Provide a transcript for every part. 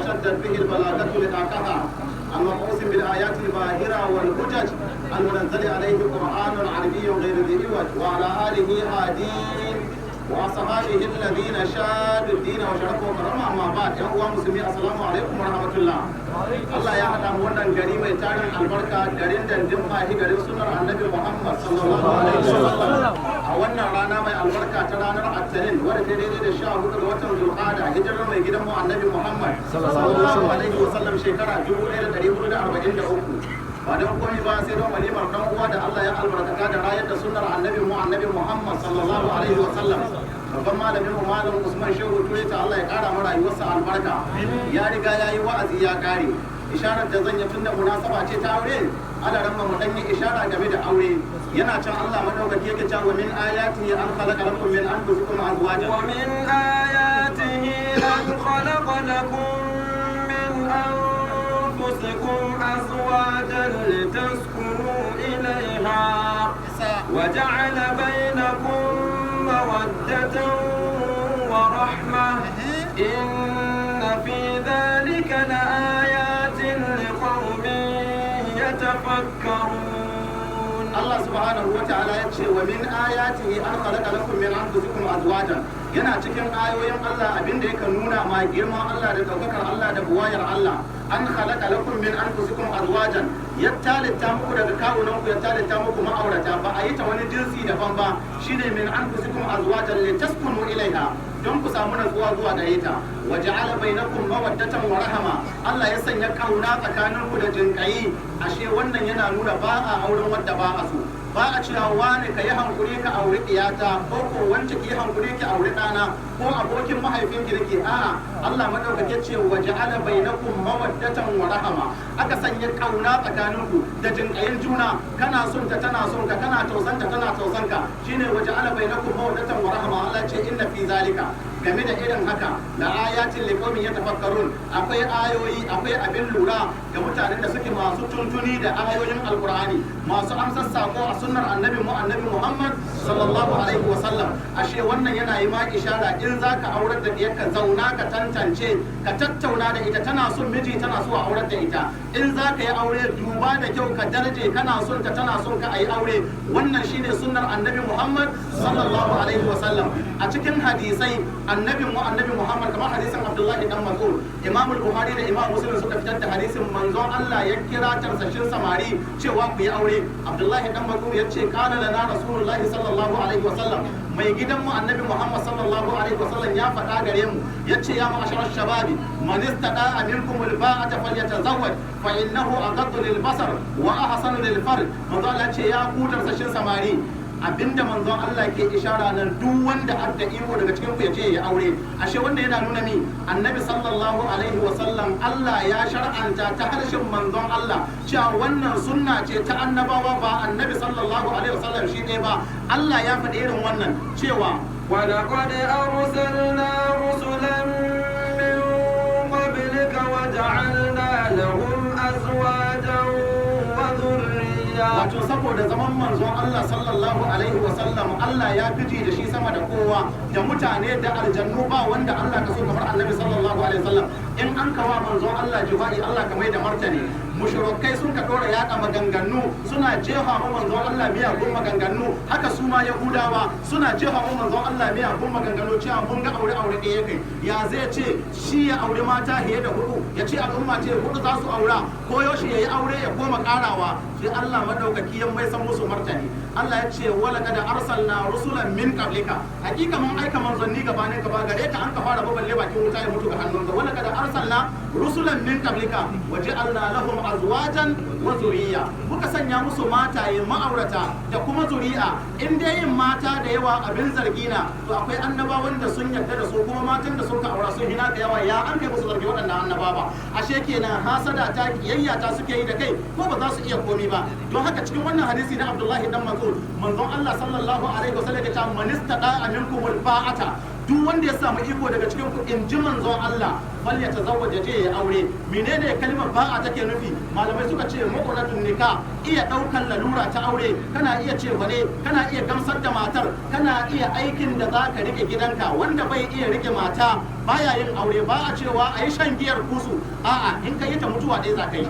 تشدد به البلاغة لطاقها، المبعوث بالآيات الباهرة والحجج، المنزل عليه قرآن عربي غير ذي عوج، وعلى آله هادين وأصحابه الذين شادوا الدين وشرفوا كرامة. أما بعد، يا أخوة مسلمين، السلام عليكم ورحمة الله. Allah ya haɗa mu wannan gari mai tarin albarka, garin Dandin Mahi, garin sunnar Annabi Muhammad sallallahu alaihi wasallam, a wannan rana mai albarka ta ranar Attanin, wadda ta daidai da 14 ga watan Zulqa'ada, hijirar mai gidanmu Annabi Muhammad sallallahu alaihi wasallam shekara 1443. Ba don komai ba sai don walimar dan uwa da Allah ya albarkata da rayar da sunnar Annabi mu, Annabi Muhammad sallallahu alaihi wasallam, babban malamin mu, Malam Usman Shehu Tureta. Allah ya kara mu rayuwarsa albarka. Ya riga ya yi wa'azi ya kare. Isharar da zan yi, tunda munasaba ce ta aure, ana ramma mu dan yi ishara game da aure. Yana can Allah madaukaki yake cewa: min ayatihi an khalaqa lakum min anfusikum azwajan. ومن آياته أن خلق لكم من أنفسكم أزواجا لتسكنوا إليها وجعل بينكم مودة ورحمة، إن في ذلك لآيات لقوم يتفكرون. Allah subhanahu wa ta'ala ya ce: wa min ayatihi an khalaqa lakum min anfusikum azwajan. Yana cikin ayoyin Allah, abinda yake nuna ma girman Allah da daukakar Allah da buwayar Allah, an khalaqa lakum min anfusikum azwajan, ya talitta muku daga kawunan ku, ya talitta muku ma'aurata, ba a yi ta wani jinsi daban ba. Shine min anfusikum azwajan litaskunu ilaiha, don ku samu natsuwa zuwa gare ta. Wa ja'ala bainakum mawaddatan wa rahama, Allah ya sanya kauna tsakaninku da jinƙayi. Ashe wannan yana nuna ba a auren wadda ba a so. Ba a cewa wani ka yi hankuri ka auri ɗiyata, ko ko wance ki yi hankuri ki auri ɗana, ko abokin mahaifinki nake. A'a, Allah madaukake ce: wa ja'ala bainakum mawaddatan wa rahama, aka sanya kauna tsakaninku da jinƙayin juna. Kana son ta, tana son ka, kana tausanta, tana tausan ka. Shine wa ja'ala bainakum mawaddatan wa rahama. Allah ce: inna fi zalika, game da irin haka, la ayatin liqaumin yatafakkarun, akwai ayoyi, akwai abin lura ga mutanen da suke masu tuntuni da ayoyin Alqur'ani, masu amsar sako a sunnar Annabi mu, Annabi Muhammad sallallahu alaihi wa sallam. Ashe wannan yana yi ma ishara, in zaka aurar da diyarka, zauna ka tantance, ka tattauna da ita, tana son miji, tana so a aurar da ita. In zaka yi aure, duba da kyau ka darje, kana son ta, tana son ka, ayi aure. Wannan shine sunnar Annabi Muhammad sallallahu alaihi wa sallam. A cikin hadisai, Annabin mu, Annabi Muhammad, kamar hadisin Abdullahi dan Mas'ud, Imam Bukhari da Imam Muslim suka fitar da hadisin, manzon Allah ya kira tarsashin samari cewa ku yi aure. Abdullahi dan Mas'ud ya ce: qala lana Rasulullahi sallallahu alaihi wa sallam, mai gidan mu Annabi Muhammad sallallahu alaihi wa sallam ya faɗa gare mu, ya ce: ya ma'asharar shababi, man istata'a minkum alba'ata falyatazawwaj, fa innahu aghaddu lil basar wa ahsanu lil farj. Manzo Allah ce: ya ku tarsashin samari. Abinda manzon Allah ke ishara nan, duk wanda adda iko daga cikin ku ya je ya aure. Ashe wanda yana nuna mi, Annabi sallallahu alaihi wa sallam, Allah ya shar'anta ta harshen manzon Allah cewa wannan sunna ce ta annabawa, ba Annabi sallallahu alaihi wa sallam shi ne ba. Allah ya faɗi irin wannan cewa: ولقد أرسلنا رسلا من قبلك وجعلنا لهم أزواجا وذرية. Wato saboda zaman manzon Allah sallallahu alaihi wa sallam, Allah ya fiji da shi sama da kowa, da mutane da aljannu, ba wanda Allah ka so kamar Annabi sallallahu alaihi wa sallam. In an kawa manzon Allah jifa'i, Allah ka mai da martani. Mushrikai sun ka dora yaɗa maganganu, suna jefa mu manzon Allah miyagun maganganu. Haka su ma Yahudawa suna jefa mu manzon Allah miyagun maganganu cewa mun ga aure aure ɗaya kai, ya zai ce shi ya aure mata fiye da hudu, ya ce al'umma ce hudu za su aura, ko yaushe ya yi aure ya koma karawa. Sai Allah madaukaki ya mai san musu martani. Allah ya ce: wala kad arsalna rusulan min qablika, hakika mun aika manzanni gabanin ka, ba gare ka an ka fara ba, balle bakin wuta ya mutu ga hannunka. Wala kad arsalna rusulan min qablika waja'alna lahum azwajan wa zuriya, muka sanya musu mataye, ma'aurata da kuma zuri'a. In dai yin mata da yawa abin zargi na, to akwai annabawan da sun yarda da su, kuma matan da sun ka aura sun hina da yawa. Ya an kai musu zargi waɗannan annaba ba? Ashe kenan hasada ta, kiyayya ta suke yi da kai, ko ba za su iya komi ba. Don haka cikin wannan hadisi na Abdullahi dan Mas'ud, manzon Allah sallallahu alaihi wasallam ya ce: man istata'a minkumul ba'ata, duk wanda ya samu iko daga cikin ku, in ji manzon Allah, fal ya tazawwaj, je ya aure. Menene kalmar ba'a take nufi? Malamai suka ce mu'unatun nikah, iya daukan lalura ta aure. Kana iya ce wane, kana iya gamsar da matar, kana iya aikin da za ka rike gidanka. Wanda bai iya rike mata Baya yin aure, ba a cewa a yi shan giyar kusu. A'a, in ka yi ta mutuwa ɗaya za ka yi.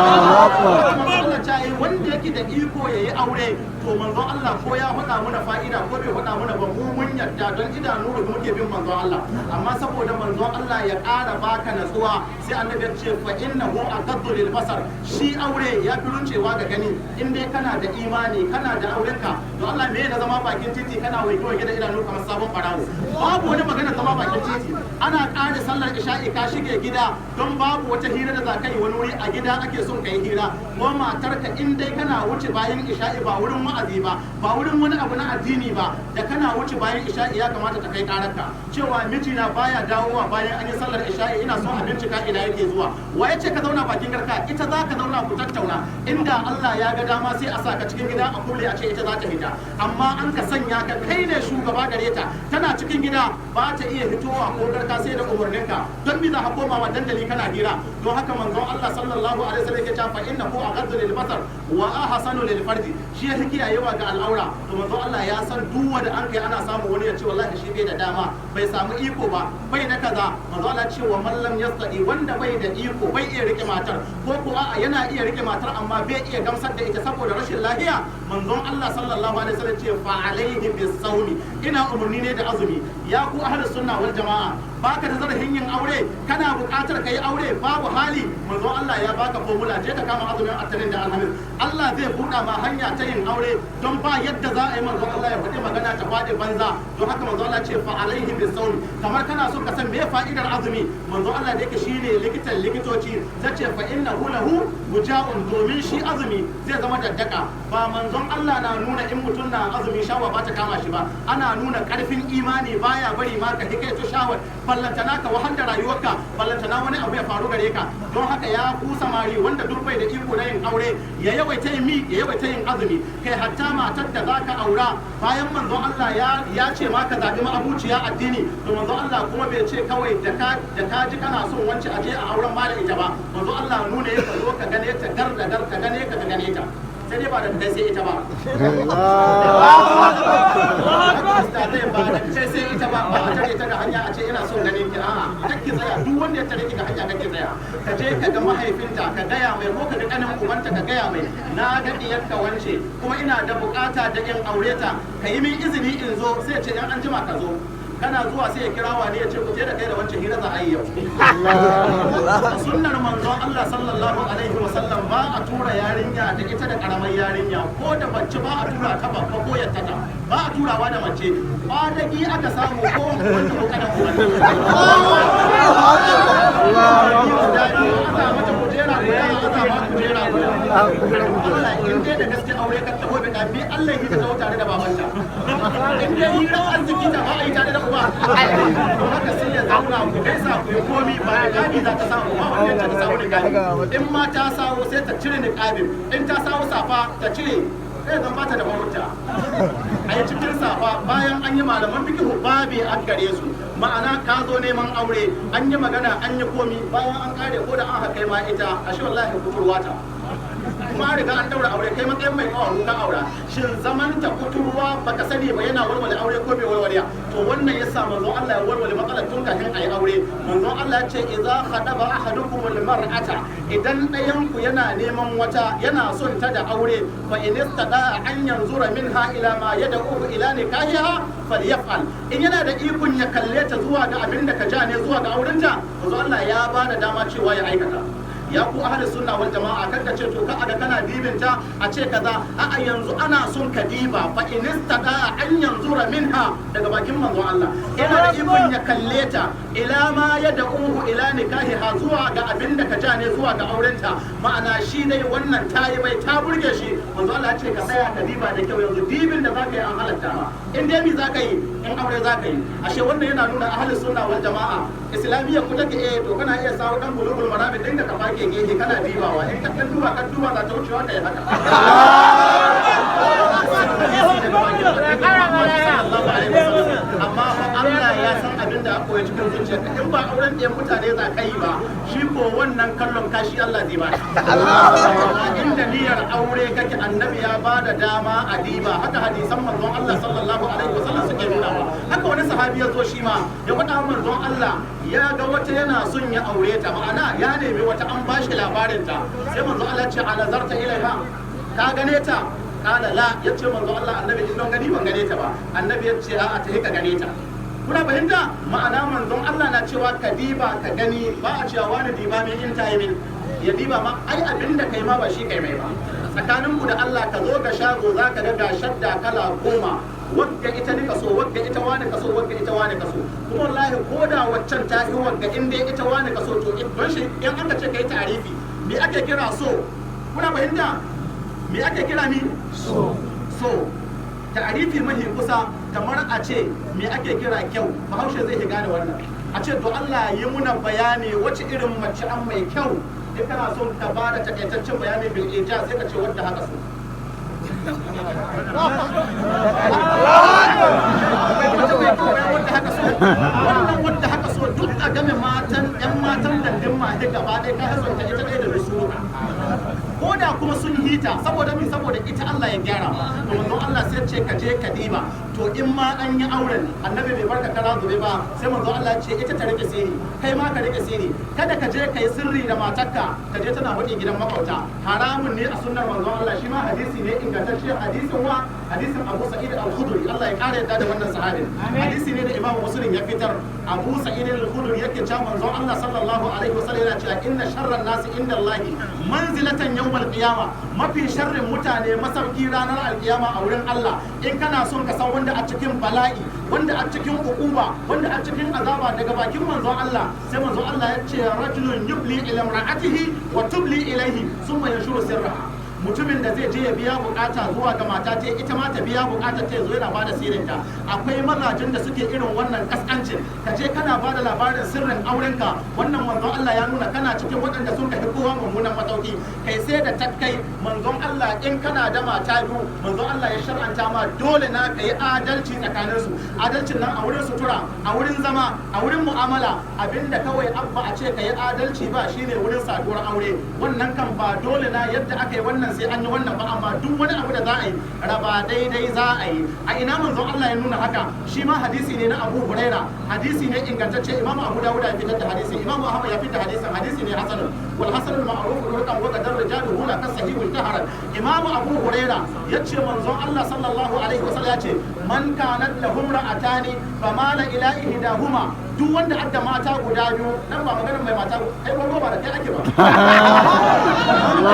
Allah ta yi wanda yake da iko ya yi aure. To manzon Allah ko ya faɗa mana fa'ida ko bai faɗa mana ba, mu mun yarda, don idanu da muke bin manzon Allah. Amma saboda manzon Allah ya ƙara baka natsuwa, sai annabi ya ce fa innahu aqaddu lil basar. Shi aure ya fi runcewa ga gani. In dai kana da imani, kana da aurenka, to Allah me na zama bakin titi kana waige waige da idanu kamar sabon barawo? Babu wani magana zama bakin titi. Ana ƙara sallar isha'i ka shige gida, don babu wata hira da za ka yi wani wuri, a gida ake son ka yi hira. Ko matarka, in dai kana wuce bayan isha'i, ba wurin wa'azi ba, ba wurin wani abu na addini ba, da kana wuce bayan isha'i ya kamata ta kai kararka cewa mijina baya dawowa bayan an yi sallar isha'i, ina son a bincika ina yake zuwa. Wa ya ce ka zauna bakin garka? Ita za ka zauna ku tattauna. Inda Allah ya ga dama sai a sa ka cikin gida a kulle, a ce ita za ta hita. Amma an ka sanya ka kai ne shugaba gare ta, tana cikin gida ba ta iya hitowa ko garka sai da umarninka. Don me za ka koma wa dandali kana hira? Don haka manzon Allah sallallahu alaihi wasallam yake cewa fa innahu aghaddu lil basar wa ahsanu lil farji. Shi ya kiyayewa ga al'aura. To manzon Allah ya san duk wanda an kai ana samu wani ya ce wallahi shi bai da dama, bai samu iko ba, bai da kaza. Manzon Allah ce wa man lam yastati, wanda bai da iko, bai iya rike matar, ko ko a'a yana iya rike matar amma bai iya gamsar da ita saboda rashin lafiya, manzon Allah sallallahu alaihi wasallam ce fa alaihi bisawmi, ina umarni ne da azumi. Ya ku ahlus sunna wal jama'a, baka da zarafin yin aure, kana buƙatar ka yi aure, babu hali, manzon Allah ya baka formula: je ka kama azumin Attanin da Alhamis, Allah zai buɗa ma hanya ta yin aure. Don ba yadda za a yi manzon Allah ya faɗi magana ta faɗi banza. Don haka manzon Allah ce fa alaihi bisawm. Kamar kana so ka san me fa'idar azumi, manzon Allah da yake shine likitan likitoci zai ce fa innahu lahu wuja'un, domin shi azumi zai zama daddaka. Ba manzon Allah na nuna in mutum na azumi shawa ba ta kama shi ba, ana nuna karfin imani baya bari ma ka hikaito shawar, ballantana ka wahal da rayuwarka, ballantana wani abu ya faru gare ka. Don haka ya ku samari, wanda duk bai da iko na yin aure ya yawaita yin mi ya yawaita yin azumi. Kai, hatta matar da zaka aura, bayan manzon Allah ya ce ma ka zabi ma'abuciya addini, to manzon Allah kuma bai ce kawai da ka ji kana son wance aje a auren ma da ita ba. Manzon Allah nuna ya zo ka gane ta gar da gar, ka gane ka gane ta, sai dai ba da kai sai ita ba. Zai ba da kai sai ita ba, ba a tare ta ga hanya a ce ina son ganin ki. A'a, kake tsaya. Duk wanda ya tare ki ga hanya, kake tsaya. Ka je ka ga mahaifinta ka gaya mai, ko ka ga kanin ubanta ka gaya mai, na ga diyarka wance kuma ina da bukata da in aure ta, ka yi min izini in zo. Sai ya ce in an jima ka zo. Kana zuwa sai ya kira wani ya ce ku je da kai da wancan, hira za a yi yau. Sunnar manzon Allah sallallahu alaihi wasallam, ba a tura yarinya da ita da karamar yarinya, ko da mace ba a tura ta babba ko yattata, ba a turawa da mace. Kwanaki aka samu ko wanda ko kanan uwan mata kujera guda, aka ma kujera guda. Allah, in dai da gaske aure ka taho bi bi Allah yi ta taho tare da babanta. In dai hirar arziki ta ba a yi tare da uba. Don haka sai ya zauna ku gaisa ku yi komi. Ba niqabi za ta samu ba, wanda ya ce ta samu niqabi. In ma ta sawo sai ta cire niqabin, in ta sawo safa ta cire, sai zan bata da farauta a yi cikin safa. Bayan an yi, malaman fikihu babi an gare su, ma'ana ka zo neman aure, an yi magana, an yi komi, bayan an kare ko da an haka ma ita, ashe wallahi kuturwa ta, kuma an riga an daura aure, kai matsayin mai kawo ka aura, shin zaman ta kuturwa baka sani ba yana warware aure ko bai warware? To wannan yasa manzon Allah ya warware matsalar tun kafin ayi aure. Manzon Allah ya ce idza khadaba ahadukum almar'ata, idan ɗayan ku yana neman wata, yana son ta da aure, fa in istada an yanzura minha ila ma yad'uhu ila nikahiha falyaf'al. In yana da ikon ya kalle ta zuwa ga abin da ka ja ne zuwa ga aurenta, manzon Allah ya ba da dama cewa ya aikata. Ya ku ahli sunna wal jama'a, kar ka ce to ka aga kana dibinta a ce kaza. A'a, yanzu ana son ka diba. Fa in istada an yanzura minha, daga bakin manzon Allah, yana da ikon ya kalle ta, ila ma yad'uhu ila nikahiha, zuwa ga abin da ka ja ne zuwa ga aurenta, ma'ana shi dai wannan tayi bai ta burge shi, manzon Allah ya ce ka tsaya ka diba da kyau. Yanzu dibin da zaka yi an halatta ma, in dai mi zaka yi, in aure zaka yi. Ashe wannan yana nuna ahli sunna wal jama'a islamiyya ku take. Eh, to kana iya sawo dan Bulugul Marami din da ka fake gehe kana dibawa. In ka dan duba, ka duba za ta wucewa, kai haka. Amma fa Allah ya san abin da aka koyi cikin zuciyarka. In ba auren ɗayan mutane za ka yi ba, shi ko wannan kallon kashi Allah zai ba. Amma inda niyyar aure kake, annabi ya ba da dama a diba. Haka hadisan manzon Allah sallallahu alaihi wasallam suke nuna ba. Haka wani sahabi ya zo, shi ma ya faɗa manzon Allah ya ga wata yana son ya aure ta, ma'ana ya nemi wata, an bashi labarin ta. Sai manzon Allah ce: "A nazarta ilaiha? Ka gane ta?" Kala la. Ya ce manzo Allah, annabi, in don gani ban gane ta ba. Annabi ya ce: "A'a, ta ka gane ta." Kuna fahimta? Ma'ana manzon Allah na cewa ka diba ka gani. Ba a cewa wani diba min in tayi min ya diba ma. Ai abin da kai ma ba shi kai mai ba. Tsakanin ku da Allah, ka zo ga shago, za ka ga ga shadda kala 10, wagga ita nika so, wagga ita wani ka so, wagga ita wani ka so. Kuma wallahi ko da waccan ta yi wagga, in dai ita wani ka so, to don shi in aka ce kai ta'arifi, me ake kira so? Kuna fahimta? Me ake kira ni so? So ta'arifi mahi kusa, kamar a ce me ake kira kyau, Bahaushe zai gane wannan. A ce to Allah yi muna bayani wace irin mace an mai kyau, in kana son ka ba da takaitaccen bayani bil ijaz, sai ka ce wadda haka so. Wadda haka so, wannan wadda haka so, duk a game matan yan matan dandin mahe gaba ɗaya, ka hasanta ita ɗaya da rusu, ko da kuma sun hita. Saboda mi? Saboda ita Allah ya gyara. To manzon Allah sai ce ka je ka diba. To in ma an yi auren, annabi bai barka kara zube ba. Sai manzon Allah ce ita ta rike sirri, kai ma ka rike sirri. Kada ka je ka yi sirri da matarka, ka je tana faɗi gidan makwabta. Haramun ne a sunnar manzon Allah. Shi ma hadisi ne ingantacce. Hadisin wa? Hadisin Abu Sa'id al-Khudri, Allah ya kare yadda da wannan sahabin. Hadisi ne da Imam Muslim ya fitar. Abu Sa'id al-Khudri yake cewa manzon Allah sallallahu alaihi wasallam yana cewa: "Inna sharran nasi inda Allah manzilatan yawmal qiyama." Mafi sharrin mutane masauki ranar alkiyama a wurin Allah, in kana son ka san wanda a cikin bala'i, wanda a cikin ukuba, wanda a cikin azaba, daga bakin manzon Allah, sai manzon Allah ya ce: "Rajulun yubli ila imra'atihi wa tubli ilaihi, thumma yanshuru sirraha." Mutumin da zai je ya biya bukata zuwa ga mata ta, ita ma ta biya bukata ta, zo yana bada sirrinta. Akwai mazajen da suke irin wannan kaskancin, ka je kana bada labarin sirrin aurenka. Wannan manzon Allah ya nuna kana cikin waɗanda sun kai kowa mummunan matauki. Kai sai da takkai manzon Allah, in kana da mata biyu, manzon Allah ya shar'anta ma dole na ka yi adalci tsakanin su. Adalcin nan a wurin sutura, a wurin zama, a wurin mu'amala. Abinda kawai abba a ce ka yi adalci ba shine wurin saduwar aure. Wannan kan ba dole na yadda aka yi wannan sai an yi wannan ba, amma duk wani abu da za a yi, raba daidai za a yi. A ina manzon Allah ya nuna haka? Shi ma hadisi ne na Abu Huraira, hadisi ne ingantacce. Imam Abu Dawud ya fitar da hadisi, Imam Ahmad ya fitar da hadisin. Hadisi ne hasan, wal hasan al ma'ruf rurqan wa qadar rijaluhu la kasahih taharan. Imam Abu Huraira yace manzon Allah sallallahu alaihi wasallam yace: "Man kanat lahum ra'atani famala ila ihdahuma." Duk wanda adda mata guda biyu, nan ba maganar mai mata kai ko ba da kai ake ba.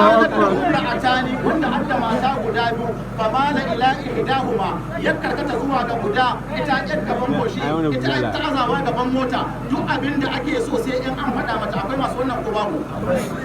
Ra'atani, wanda adda mata guda biyu, famala ila ihdahuma, ya karkata zuwa ga guda, ita yar gaban goshi, ita ta azawa gaban mota, duk abin da ake so sai in an faɗa mata. Akwai masu wannan ko babu?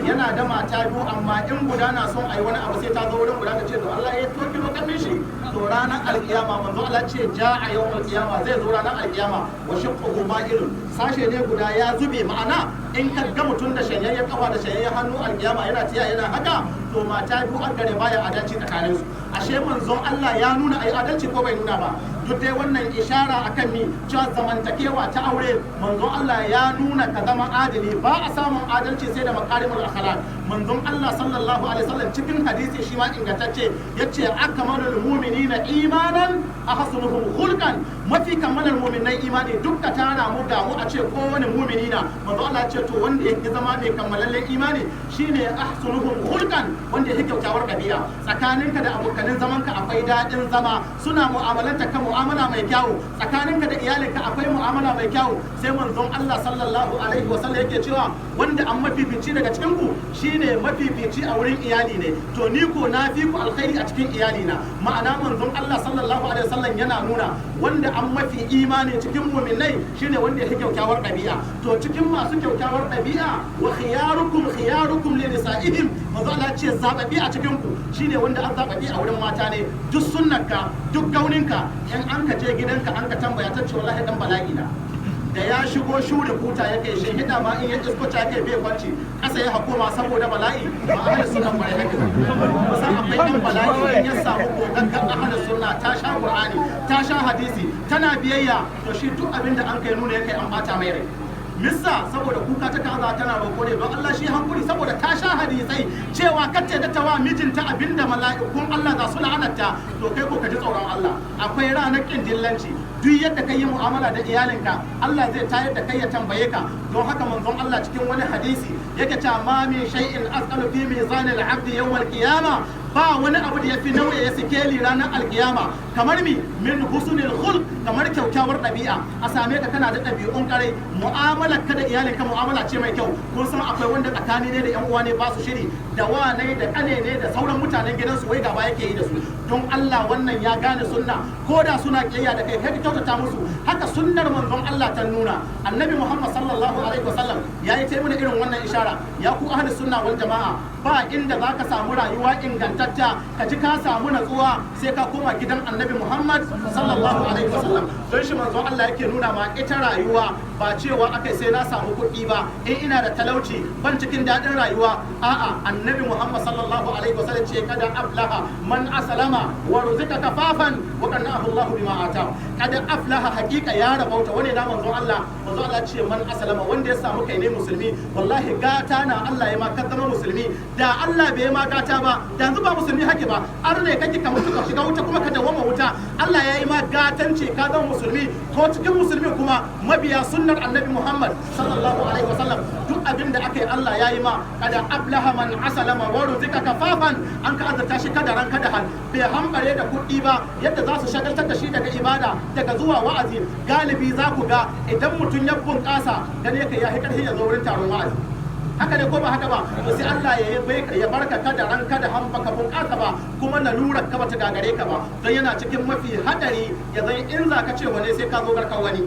Yana da mata biyu, amma in guda na son ayi wani abu, sai ta zo wurin guda ta ce to Allah ya toki makamin shi. To ranar alkiyama, manzo Allah ce ja'a yawmal qiyama, zai zo ranar alkiyama wa shiqquhu ma'ilun, sashe ne guda ya zube. Ma'ana in ka ga mutum da shanyayyen kafa da shanyayyen hannu alkiyama, yana tiya yana haka, to mata biyu an gare, baya adalci tsakanin su. Ashe manzon Allah ya nuna ai adalci ko bai nuna ba? Duk dai wannan ishara akan mi? Cewa zamantakewa ta aure, manzon Allah ya nuna ka zama adali. Ba a samun adalci sai da makarimul akhlaq. Manzon Allah sallallahu alaihi wasallam cikin hadisi shi ma ingantacce yace: "Akmalul mu'minina imanan ahsanuhum khulqan." Mafi kammalar mu'minai imani, duk ka tara mu ga mu a ce kowane mu'mini na, manzon Allah ce to wanda yake zama mai kammalallen imani shine ahsanuhum khulqan, wanda yake kyaukyawar ɗabi'a. Tsakaninka da abokanin zamanka akwai daɗin zama, suna mu'amalanta ka mu'amala mai kyawu. Tsakaninka da iyalinka akwai mu'amala mai kyawu. Sai manzon Allah sallallahu alaihi wasallam yake cewa wanda an mafifici daga cikin ku shine mafifici a wurin iyali ne. To ni ko na fi ku alkhairi a cikin iyali na. Ma'ana manzon Allah sallallahu alaihi wasallam yana nuna wanda an mafi imani cikin mu'minai shine wanda yake kyaukyawar ɗabi'a. To cikin masu kyaukyawar ɗabi'a, "Wa khiyarukum khiyarukum li nisa'ihim." Manzo Allah ce zababi a cikin ku shine wanda an zababi a wurin mata ne. Duk sunnarka, duk gauninka, in an ka je gidanka an ka tambaya, ta ce wallahi dan bala'i na. Da ya shigo shure kuta ya kai shi hida ma in ya isko ta kai bai kwanci kasa ya hakoma saboda bala'i. Ba ahli sunna kwarai haka kusan akwai ɗan bala'i in ya samu gogaggan ahli sunna ta sha Qur'ani, ta sha hadisi, tana biyayya, to shi duk abin da an kai nuna ya kai an bata mai rai. Missa saboda kuka ta kaza tana roƙo ne don Allah shi hankuri, saboda ta sha hadisai cewa kacce da tawa mijinta abinda mala'ikun Allah za su la'anarta. To kai ko ka ji tsoron Allah, akwai ranar kin dillanci. Duk yadda ka yi mu'amala da iyalinka, Allah zai tayar da kai ya tambaye ka. Don haka manzon Allah cikin wani hadisi yake cewa ma min shay'in asqalu fi mizanil abdi yawm al-qiyamah, ba wani abu da ya fi nauyi ya sikeli ranar alkiyama kamar mi min husnul khulq, kamar kyaukyawar ɗabi'a. A same ka kana da ɗabi'un ƙarai, mu'amalar ka da iyalinka mu'amala ce mai kyau. Kun san akwai wanda tsakani ne da yan uwa ne ba su shiri, da wane da ƙane ne da sauran mutanen gidansu, wai gaba yake yi da su. Don Allah, wannan ya gane sunna? Ko da suna kiyayya da kai, kai ka kyautata musu. Haka sunnar manzon Allah ta nuna. Annabi Muhammad sallallahu alaihi wasallam ya yi ta mana irin wannan ishara. Ya ku ahli sunna wal jama'a, ba inda zaka samu rayuwa ingantatta, ka ji ka samu natsuwa, sai ka koma gidan Annabi Muhammad sallallahu alaihi wasallam. Don shi manzon Allah yake nuna ma ita rayuwa ba cewa akai sai na samu kuɗi ba, in ina da talauci ban cikin daɗin rayuwa. A'a, Annabi Muhammad sallallahu alaihi wasallam ce kada aflaha man aslama wa ruzika kafafan wa qanna'ahu Allahu bima ata. Kada aflaha, hakika ya rabauta. Wani da manzon Allah? Manzon Allah ce man aslama, wanda ya samu kai ne musulmi. Wallahi gata na Allah ya ma ka zama musulmi. Da Allah bai ma gata ba, da yanzu ba musulmi hake ba, arne kake, ka mutu ka shiga wuta kuma ka dawama wuta. Allah ya yi ma gatance ka zama musulmi, ko cikin musulmi kuma mabiya sunnar Annabi Muhammad sallallahu alaihi wasallam. Duk abin da aka yi, Allah ya yi ma. Kada aflaha man aslama wa ruzika kafafan, an ka azurta shi kada ran kada han, bai hambare da kuɗi ba yadda za su shagaltar da shi daga ibada, daga zuwa wa'azi. Galibi za ku ga idan mutum ya bunƙasa, gane ka ya ƙarfi ya zo wurin taron wa'azi. Haka ne ko ba haka ba? To sai Allah ya yi ya barka kada ran kada han, baka bunƙasa ba kuma lalurar ka bata gagare ka ba. Don yana cikin mafi hadari ya zan in za ka ce wani sai ka zo garkan wani,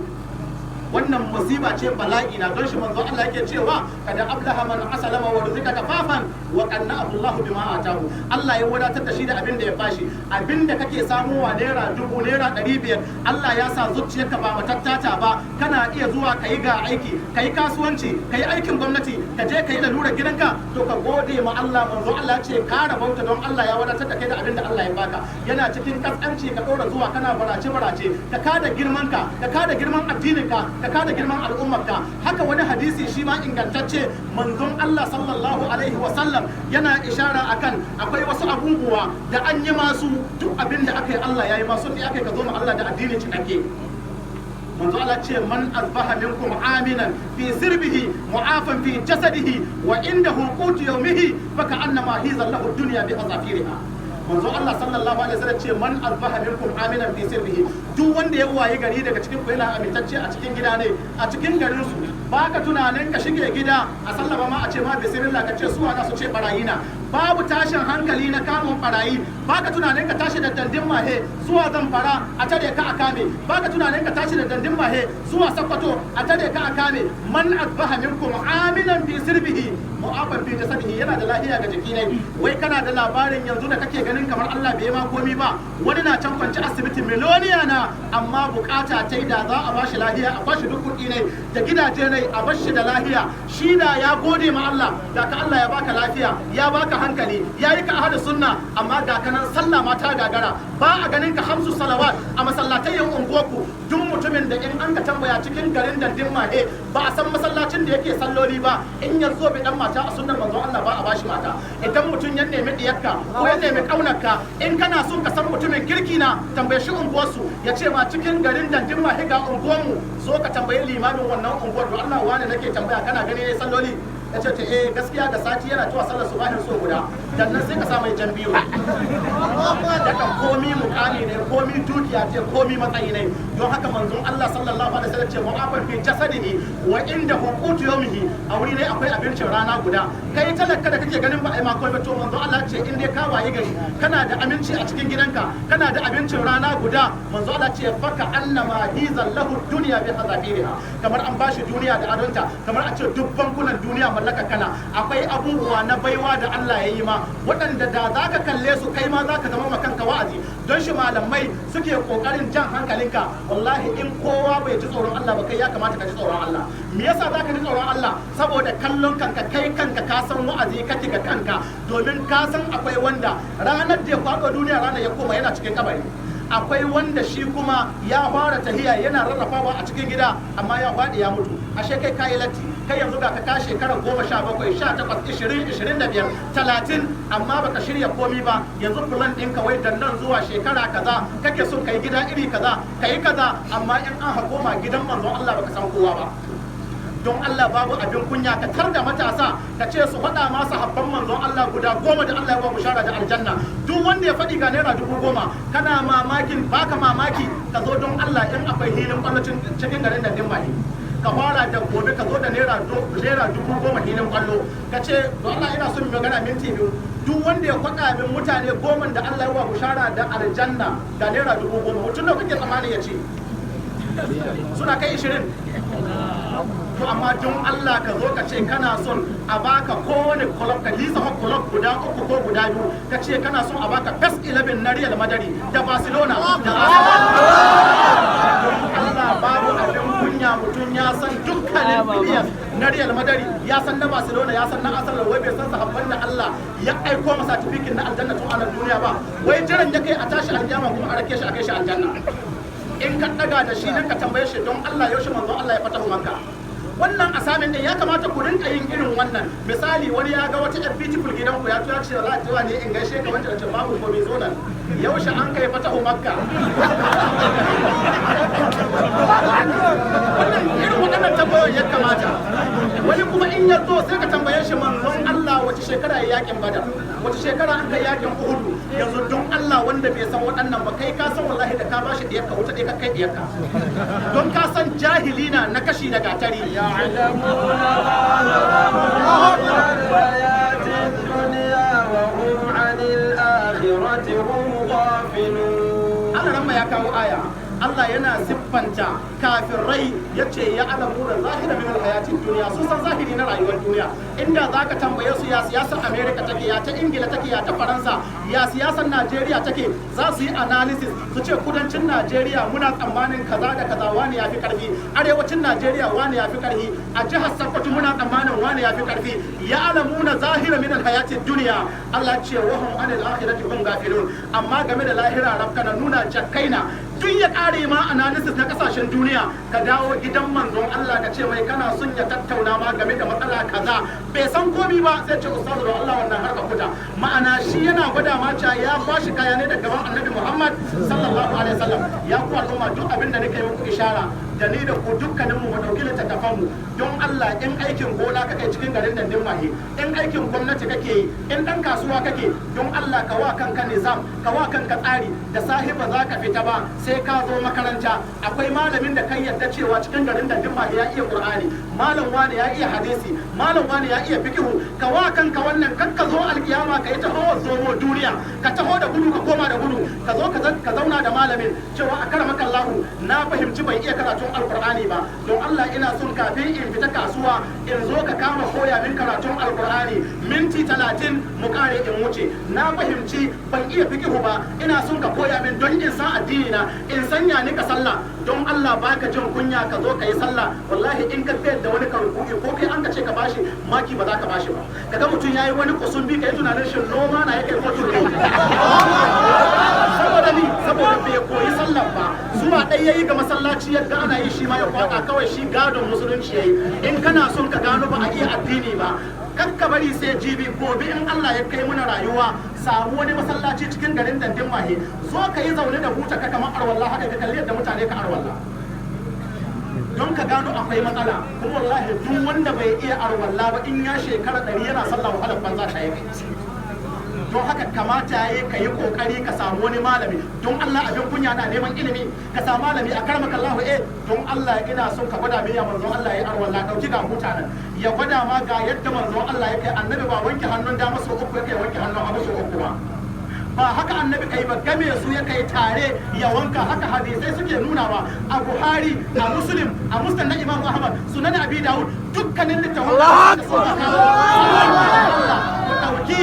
wannan musiba ce, bala'i na. Don shi manzo Allah yake cewa kada aflaha man aslama wa ruzika kafafan wa qanna'ahu Allahu bima atahu. Allah ya wadatar da shi da abin da ya bashi. Abin da kake samuwa naira 1000, naira 500, Allah ya sa zuciyarka ba matattata ba, kana iya zuwa kayi ga aiki, kayi kasuwanci, kayi aikin gwamnati, ka je kayi lalurar gidanka, to ka gode ma Allah. Manzo Allah ce ka rabauta don Allah ya wadatar da kai da abin da Allah ya baka. Yana cikin kaskanci ka ɗora zuwa kana barace barace, ka kada girman ka, ka kada girman addinin ka, ka kada girman al'ummarka. Haka wani hadisi shi ma ingantacce, manzon Allah sallallahu alaihi wa sallam yana ishara akan akwai wasu abubuwa da an yi masu, duk abin da aka yi Allah ya yi masu ne aka yi ka zo ma Allah da addini cikakke. Manzo Allah ce man asbaha minkum aminan fi sirbihi mu'afan fi jasadihi wa indahu qutu yawmihi fa ka'annama hiza lahu dunya bi azafiriha. Manzo Allah sallallahu alaihi wasallam ce man asbaha minkum aminan fi sirbihi, duk wanda ya waye gari daga cikin ku yana amintacce a cikin gida ne, a cikin garin su, baka tunanin ka shige gida a sallama ma a ce ma bismillah, ka ce su ana su ce barayi na, babu tashin hankali na kamun barayi, baka tunanin ka tashi da Dandin Mahe zuwa Zamfara a tare ka a kame, baka tunanin ka tashi da Dandin Mahe zuwa Sokoto a tare ka a kame. Man asbaha minkum aminan fi sirbihi mu'afan fi jasadihi, yana da lafiya ga jiki ne. Wai kana da labarin yanzu da kake ganin kamar Allah bai ma komi ba, wani na can kwanci asibiti, miloniya na, amma bukata ta da za a bashi lafiya, a bashi duk kuɗi ne da gidaje ne, a bashi da lafiya, shi da ya gode ma Allah. Da ka Allah ya baka lafiya, ya baka hankali, ya yi ka ahli sunna, amma ga kanan sallah ma ta gagara, ba a ganin ka hamsu salawat a masallatayen unguwarku. Duk mutumin da in an ka tambaya cikin garin Dandin Mahe ba a san masallacin da yake salloli ba, in ya zo bai dan mata a sunnar manzon Allah ba a bashi mata. Idan mutum ya nemi diyarka ko ya nemi kaunarka, in kana son ka san mutumin kirki na, tambaye shi unguwarsu, ya ce ma cikin garin Dandin Mahe ga unguwarmu, zo ka tambayi limamin wannan unguwar: to Allah wane nake tambaya, kana gani ne salloli? Ya ce ta eh, gaskiya ga sati yana zuwa sallar subahin so guda. Dan nan sai ka sa mai jan biyu. Daga komi mukami ne, komi dukiya ce, komi matsayi ne. Don haka manzon Allah sallallahu alaihi wasallam ce mu'afan fi jasadihi wa inda qutu yawmihi, a wuri ne akwai abincin rana guda. Kai talaka da kake ganin ba ai ma komai ba, to manzon Allah ce in dai ka waye gari kana da aminci a cikin gidanka, kana da abincin rana guda, manzon Allah ce faka annama hizal lahu dunya bi hazafiriha, kamar an bashi duniya da adonta, kamar a ce duk bankunan duniya mallaka kana. Akwai abubuwa na baiwa da Allah ya yi ma waɗanda da za ka kalle su kai ma za ka zama ma kanka wa'azi. Don shi malamai suke kokarin jan hankalinka. Wallahi in kowa bai ji tsoron Allah ba, kai ya kamata ka ji tsoron Allah. Me yasa za ka ji tsoron Allah? Saboda kallon kanka, kai kanka ka san wa'azi kake ga kanka, domin ka san akwai wanda ranar da ya kwaɗo duniya ranar ya koma yana cikin kabari. Akwai wanda shi kuma ya fara tahiya yana rarrafawa a cikin gida amma ya faɗi ya mutu. Ashe kai kayi latti. Kai yanzu ga ka shekara 17, 18, 20, 25, 30, amma baka shirya komi ba. Yanzu plan ɗinka wai dan nan zuwa shekara kaza kake son kai gida iri kaza, kai kaza, amma in an hakoma gidan manzon Allah baka san kowa ba. Don Allah babu abin kunya ka tar da matasa ka ce su faɗa masa habban manzon Allah guda 10 da Allah ya ba bushara da aljanna. Duk wanda ya faɗi ga ₦10,000. Kana mamakin baka mamaki ka zo don Allah in akwai hilin kwallo cikin garin nan Dimmahi, ka fara da gobe ka zo da ₦10,000 hilin kwallo, ka ce don Allah ina son magana minti 2. Duk wanda ya faɗa min mutane 10 da Allah ya ba bushara da aljanna ga ₦10,000. Mutum da kuke tsammani ya ce suna kai 20. To amma don Allah ka zo ka ce kana son a baka kowane club, ka lisa club guda 3 ko guda 2, ka ce kana son a baka best 11 na Real Madrid da Barcelona da Arsenal. Don Allah babu abin kunya, mutum ya san dukkanin players na Real Madrid, ya san na Barcelona, ya san na Arsenal, wai bai san sahabban da Allah ya aiko masa certificate na aljanna tun a nan duniya ba. Wai jiran ya kai a tashi alkiyama kuma a rake shi a kai shi aljanna. In ka daga da shi nan ka tambaye shi don Allah yaushe manzon Allah ya fatahu Makka. Wannan assignment din ya kamata ku rinka yin irin wannan. Misali wani ya ga wata yar beautiful gidan ku ya tuya ce za ta ne in gaishe ka, wancan ce babu ko bai zo nan. Yaushe an kai fatahu Makka? Wannan irin waɗannan tambayoyin ya kamata. Wani kuma in ya zo sai ka tambaye shi manzon Allah wace shekara ya yakin Badar, wace shekara an kai yakin Uhudu. Yanzu don Allah wanda bai san waɗannan ba, kai ka san wallahi da ka bashi diyarka wuta ɗaya ka kai diyarka, don ka san jahili na na kashi da gatari. يعلمون ظاهرا من الحياة الدنيا وهم عن الآخرة هم غافلون. Allah ramma ya kawo aya. Allah yana siffanta kafirai ya ce ya alamu da zahira min alhayatin duniya, sun san zahiri na rayuwar duniya. Inda zaka tambaye su ya siyasar America take, ya ta Ingila take, ya ta Faransa, ya siyasar Najeriya take, za su yi analysis su ce kudancin Najeriya muna tsammanin kaza da kaza, wani ya fi karfi, arewacin Najeriya wani ya fi karfi, a jihar Sokoto muna tsammanin wani ya fi karfi. Ya alamuna zahira min alhayatin duniya, Allah ce wa hum anil akhirati hum gafilun. Amma game da lahira rafkana nuna jakkaina. Duk ya kare ma analysis na kasashen duniya, ka dawo gidan manzon Allah ka ce mai kana son ya tattauna ma game da matsala kaza, bai san komi ba, sai ce ustazu da Allah wannan harka kuta. Ma'ana shi yana gwada ma cewa ya kwashi kaya ne daga gaban Annabi Muhammad sallallahu alaihi wasallam. Ya ku al'umma, duk abin da nake muku ishara da ni da ku dukkanin mu dauki littattafan mu. Don Allah in aikin gona kake cikin garin Dandin Mahi, in aikin gwamnati kake yi, in dan kasuwa kake, don Allah ka wa kanka nizam, ka wa kanka tsari. Da sahiba za ka fita ba sai ka zo makaranta. Akwai malamin da kai yadda cewa cikin garin Dandin Mahi ya iya Qur'ani, malam wani ya iya hadisi, malam wani ya iya fiqhu. Ka wa kanka wannan, kar ka zo alkiyama ka yi taho zomo duniya, ka taho da gudu ka koma da gudu. Ka zo ka zauna da malamin cewa a karamaka Allahu, na fahimci bai iya karatun Alkur'ani ba, don Allah ina son kafin in fita kasuwa in zo ka kama koya min karatun Alkur'ani minti 30 mu kare in wuce. Na fahimci ban iya fikihu ba, ina son ka koya min don in san addini na, in sanya ni ka sallah. Don Allah baka jin kunya ka zo ka yi sallah? Wallahi in ka tsayar da wani ka ruku'i ko kai an ka ce ka bashi maki ba za ka bashi ba. Kaga mutum yayi wani kusumbi, ka yi tunanin shin noma na yake ko turmi. Saboda ni saboda bai koyi sallah ba, zuwa ɗaya yayi ga masallaci yadda ana yi shi ma ya kwaka kawai, shi gadon musulunci yayi. In kana son ka gano ba a iya addini ba, kakka bari sai jibi, gobe in Allah ya kai muna rayuwa, samu wani masallaci cikin garin Dandin Mahe, zo ka yi zaune da buta ka kamar arwalla haka, ka kalli yadda mutane ka arwalla, don ka gano akwai matsala. Kuma wallahi duk wanda bai iya arwalla ba, in ya shekara 100 yana sallah, wahalar banza ta yi. Don haka kamata ya yi ka yi kokari ka samu wani malami. Don Allah abin kunya na neman ilimi? Ka samu malami, a karmaka Allah, don Allah ina son ka gwada min ya manzon Allah ya arwalla. Dauki ga mutanen ya gwada ma ga yadda manzon Allah ya kai. Annabi ba wanke hannun dama sau 3 ya kai wanke hannun hagu sau 3 ba. Ba haka annabi kai ba, game su ya kai tare ya wanka. Haka hadisai suke nunawa a Buhari, a Muslim, a Musnad na Imam Ahmad, Sunan Abi Dawud, dukkanin littafan da suka kawo. Ku ɗauki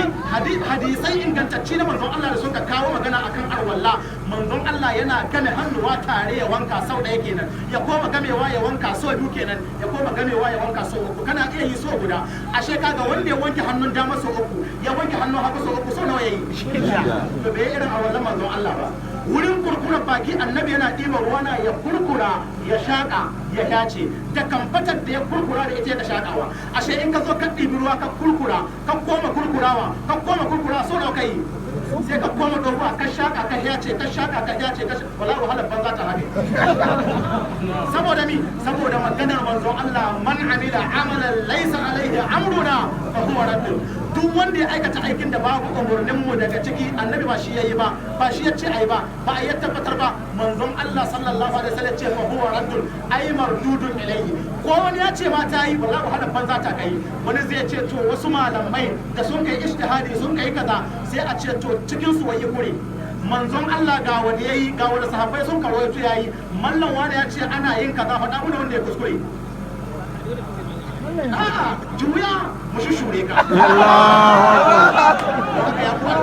hadisai ingantacci na manzon Allah da suka kawo magana akan arwalla. Manzon Allah yana game hannuwa tare ya wanka sau ɗaya kenan, ya koma gamewa ya wanka sau biyu kenan, ya koma gamewa ya wanka sau uku. Kana iya yi sau guda. Ashe kaga wanda ya wanke hannun dama sau uku, ya wanke hannun hagu sau uku, sau nawa yayi? To bai irin arwallan manzon Allah ba. Wurin kurkurar baki, annabi yana ɗiba ruwa na ya kurkura, ya shaƙa, ya dace da kamfatar da ya kurkura da ita ya shaƙawa. Ashe in ka zo ka ɗibi ruwa ka kurkura, ka koma kurkurawa, ka koma kurkura, so nawa kai? Sai ka koma ɗauka, ka shaƙa, ka yace, ka shaƙa, ka yace, ka wala wahalar banza ta haɗe. Saboda mi? Saboda maganar manzon Allah: "Man amila amalan laysa alaihi amruna fa huwa radd." Duk wanda ya aikata aikin da babu umurnin mu daga ciki, annabi ba shi yayi ba, ba shi ya ce ai ba, ba a yi tabbatar ba, manzon Allah sallallahu alaihi wasallam ce fa huwa raddun, ay mardudun ilayhi. Ko wani ya ce ma ta yi, wallahi wahalar banza ta kai. Wani zai ce to wasu malamai da sun kai ijtihadi sun kai kaza. Sai a ce to cikin su wayi kure? Manzon Allah ga wanda yayi, ga wanda sahabbai sun karwaito yayi. Mallan wani ya ce ana yin kaza, faɗa mana wanda ya kuskure. A'a, juya mu shure ka. Haka ya kuwa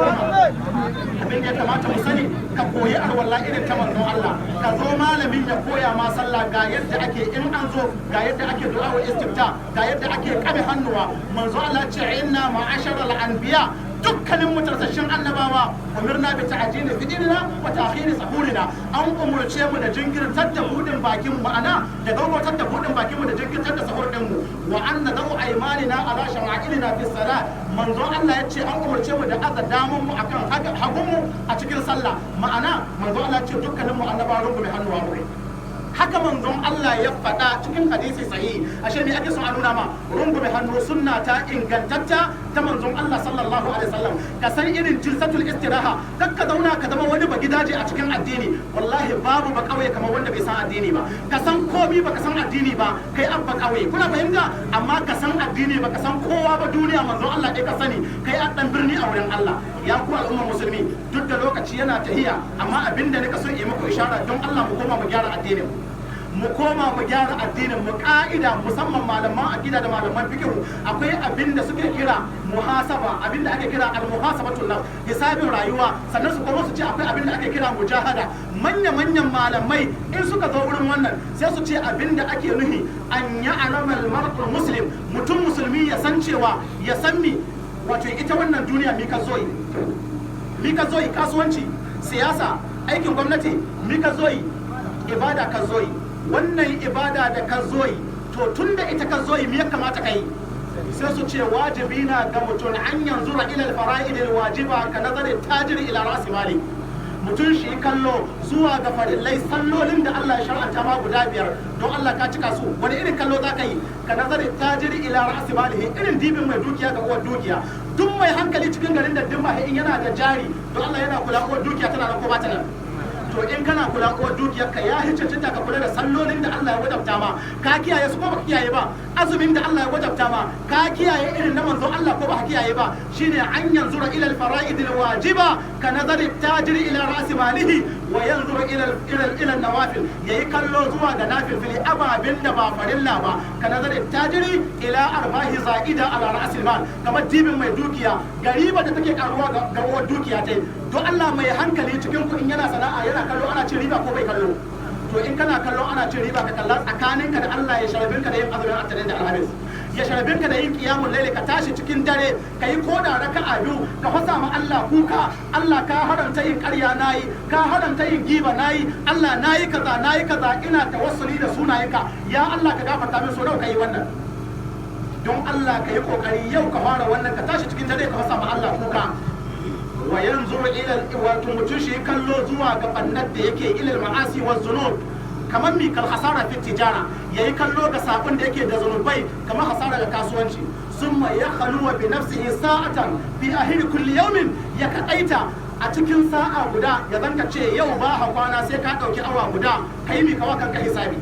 abin da ya kamata mu sani, ka koyi arwalla irin ta manzon Allah. Ka zo malamin ya koya ma sallah, ga yadda ake in an zo, ga yadda ake du'a wa istifta, ga yadda ake kame hannuwa. Manzon Allah ce: "Inna ma'ashara al-anbiya", dukkanin mutarsashin annabawa, "umirna bi ta'jili fitrina wa ta'khiri sahurina." An umurce mu da jinkirtar da budin bakin mu, ma'ana da gaugautar da budin bakin mu da jinkirtar da sahur din mu. "Wa an nadau aymanina ala shama'ilina fi salat." Manzon Allah ya ce an umurce mu da aza daman mu akan hagun mu a cikin sallah. Ma'ana manzon Allah ya ce dukkanin mu annabawa rungume hannuwa mu. Haka manzon Allah ya faɗa cikin hadisi sahihi. Ashe me ake son a nuna ma? Rungume hannu sunna ta ingantatta ta manzon Allah sallallahu alaihi wasallam. Ka san irin jilsatul istiraha, kar ka zauna ka zama wani bagidaje a cikin addini. Wallahi babu ba kauye kamar wanda bai san addini ba. Ka san komi baka san addini ba, kai abba kauye. Kuna fahimta? Amma ka san addini baka san kowa ba duniya, manzon Allah ɗaya ka sani, kai a dan birni a wurin Allah. Ya ku al'ummar musulmi, duk da lokaci yana tahiya, amma abinda nika so yi muku ishara, don Allah mu koma mu gyara addinin mu, koma mu gyara addinin mu. Ka'ida, musamman malaman aqida da malaman fiqh, akwai abin da suke kira muhasaba, abin da ake kira al-muhasabatu nafs, hisabin rayuwa. Sannan su koma su ce akwai abin da ake kira mujahada. Manya manyan malamai in suka zo wurin wannan sai su ce abin da ake nuhi an ya alamal mar'ul muslim, mutum musulmi ya san cewa, ya san mi, wato ita wannan duniya mi ka zo yi, mi ka zo yi? Kasuwanci, siyasa, aikin gwamnati, mi ka zo yi? Ibada ka zo yi. Wannan ibada da ka zo yi, to tun da ita ka zo yi, me ya kamata ka yi? Sai su ce wajibi na ga mutum an yanzura ila al-fara'id al-wajiba ka nazari tajiri ila ra'si mali. Mutum shi kallo zuwa ga farillai, sallolin da Allah ya shar'anta ma guda biyar, don Allah ka cika su? Wani irin kallo za ka yi? Ka nazari tajiri ila ra'si malihi, irin dibin mai dukiya ga uwar dukiya. Duk mai hankali cikin garin da dimma, in yana da jari, don Allah yana kula uwar dukiya tana nan ko ba ta nan? To in kana kula uwar dukiyar ka, ya cancanta ka kula da sallolin da Allah ya wajabta ma, ka kiyaye su ko baka kiyaye ba? Azumin da Allah ya wajabta ma, ka kiyaye irin na manzon Allah ko baka kiyaye ba? Shine an yanzura ila al-fara'id al-wajiba ka nazari tajiri ila ra'si malihi, wa yanzura ila nawafil, yayi kallo zuwa ga nafil fili, ababin da ba farilla ba, ka nazari tajiri ila arbahi za'ida ala ra'sil mal, kamar dibin mai dukiya gariba da take karuwa ga uwar dukiya tai. Don Allah mai hankali cikin ku in yana sana'a yana kallo ana cin riba ko bai kallo? To in kana kallo ana cin riba, ka kalla tsakaninka da Allah, ya sharabinka da yin azumin Attanin da Alhamis, ya sharabinka da yin qiyamul laili, ka tashi cikin dare ka yi koda raka'a biyu, ka fasa ma Allah kuka: "Allah, ka haramta yin ƙarya, nayi. Ka haramta yin giba, nayi. Allah, nayi kaza, nayi kaza, ina tawassuli da sunayenka, ya Allah, ka gafarta min." So nawa kai wannan? Don Allah ka yi kokari yau ka fara wannan, ka tashi cikin dare ka fasa ma Allah kuka. Wa yanzuru ila, wato mutum shi kallo zuwa ga bannar da yake, ilal ma'asi wa zunub, kamar mi? Kal hasara fi tijara, yayi kallo ga sabon da yake da zunubai, kamar hasara ga kasuwanci. Summa ya khaluwa bi nafsihi sa'atan fi ahiri kulli yawmin, ya kadaita a cikin sa'a guda, ya zanka ce yau ba ha kwana sai ka dauki awa guda kai mi kawa kanka hisabi.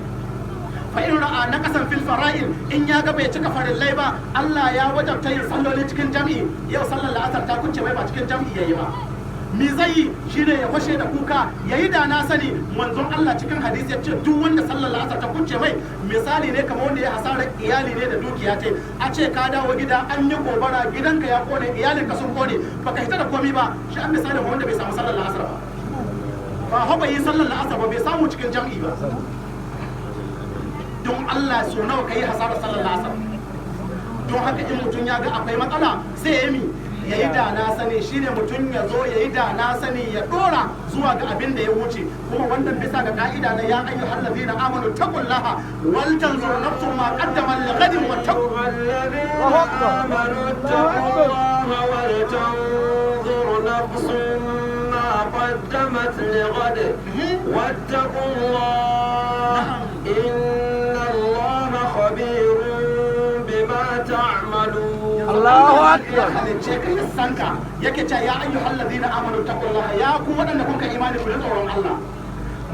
Fa in ra'a naqasan fil fara'il, in ya ga bai cika farillai ba, Allah ya wajabta yin salloli cikin jami'i, yau sallar la'asar ta kucce mai ba cikin jami'i yayi ba. Me zai yi shine ya fashe da kuka yayi da na sani. Manzon Allah cikin hadisi ya ce duk wanda sallar la'asar ta kucce mai, misali ne kamar wanda ya hasarar iyali ne da dukiya ce. A ce ka dawo gida an yi gobara, gidanka ya kone, iyalinka sun kone, baka hita da komi ba. Shi an misali wanda bai samu sallar la'asar ba. Ba ho bai yi sallar la'asar ba, bai samu cikin jam'i ba. Don Allah, so nawa kai hasarar sallar la'asar? Don haka in mutum ya ga akwai matsala, sai ya yi ya yi da na sani. Shine mutum ya zo ya yi da na sani, ya dora zuwa ga abin da ya wuce. Kuma wannan bisa ga ka'ida na ya ayyuhal ladina amanu taqullaha wal tanzur nafsun ma qaddamat lighadin wattaqu الذين آمنوا اتقوا الله ولتنظر نفس ما قدمت لغد واتقوا الله إن الله خبير بما تعملون. Allahu Ya Akbar. halicce ka, ya san ka, yake cewa ya ayyuhal ladina amanu taqullaha, ya ku waɗanda kun ka imani, ku ji tsoron Allah.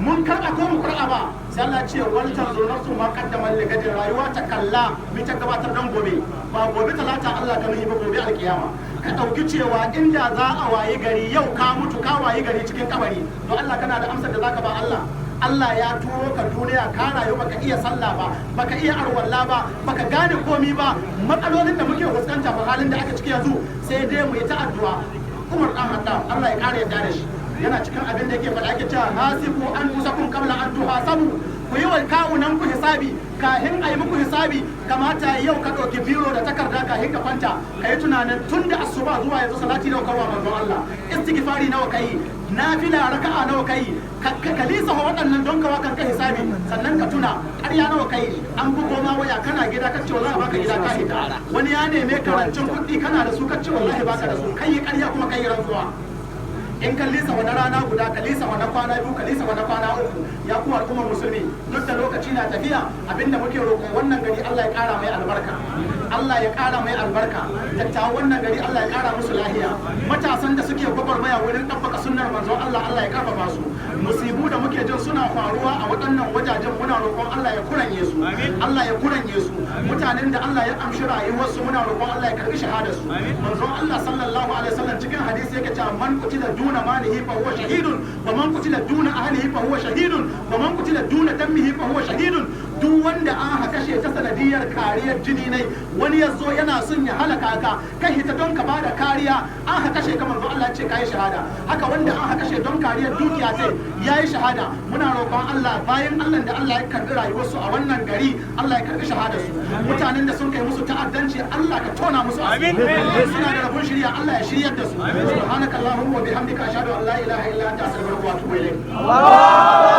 Mun karɓa ko mu karɓa ba? Sai Allah ce wal tanzur nafsu ma qaddamat ligadin. Rayuwa ta kalla mi ta gabatar don gobe. Ba gobe Talata Allah ka nuhi ba, gobe alkiyama. Ka ɗauki cewa inda za a wayi gari yau ka mutu, ka wayi gari cikin kabari, to Allah kana da amsar da zaka ba Allah. Allah ya turo ka duniya, ka rayu baka iya sallah ba, baka iya arwalla ba, baka gane komi ba. Matsalolin da muke fuskanta ba, halin da aka ciki yanzu, sai dai mu yi ta addu'a. Umar dan Khattab, Allah ya kare yadda da shi, yana cikin abin da yake faɗa yake cewa hasibu anfusakum qabla an tuhasabu. Ku yi wa kawunan ku hisabi kahin a yi muku hisabi. Kamata yau ka ɗauki biro da takarda kahin ka kwanta, ka yi tunanin tun da asuba zuwa yanzu salati nawa kawa manzon Allah, istighfari nawa kai, nafila raka'a nawa kai. Ka lisa waɗannan don kawa kanka hisabi. Sannan ka tuna ƙarya nawa kai. An bugo ma waya kana gida, ka ce wallahi baka gida, ka hita. Wani ya neme ka rancin kuɗi, kana da su, ka ce wallahi baka da su, kai yi ƙarya kuma kai rantsuwa. In ka lisa wani rana guda, ka lisa wani kwana 2, ka lisa wani kwana 3. Ya ku al'ummar musulmi, duk da lokaci na tafiya, abinda muke roƙon wannan gari, Allah ya ƙara mai albarka, Allah ya ƙara mai albarka. Dattawan wannan gari, Allah ya ƙara musu lahiya. Matasan da suke gwagwarmaya wurin ɗabbaka sunnar manzon Allah, Allah ya ƙarfafa su. Musibu da muke jin suna faruwa a waɗannan wajajen, muna roƙon Allah ya kuranye su, Allah ya kuranye su. Mutanen da Allah ya amshi rayuwarsu, muna roƙon Allah ya karbi shahadar su. Manzon Allah sallallahu alaihi wasallam cikin hadisi yake cewa man qutila duna malihi fa huwa shahidun, wa man qutila duna ahlihi fa huwa shahidun, wa man qutila duna dammihi fa huwa shahidun. Duk wanda an kashe ta sanadiyar kariyar jini ne, wani ya zo yana son ya halaka ka, kai hita don ka bada kariya, an kashe ka, manzo Allah ce kai shahada. Haka wanda an kashe don kariyar dukiya sai yayi shahada. Muna roƙon Allah, bayan Allah da Allah ya karbi rayuwarsu a wannan gari, Allah ya karbi shahadar su. Mutanen da sun kai musu ta'addanci, Allah ka tona musu asiri. Suna da rabon shirya, Allah ya shiryar da su. Subhanaka allahumma wa bihamdika, ashhadu an la ilaha illa anta, astaghfiruka wa atubu ilayk.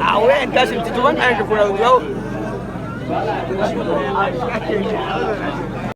A wayan tashin tituban a yanzu kuna yau.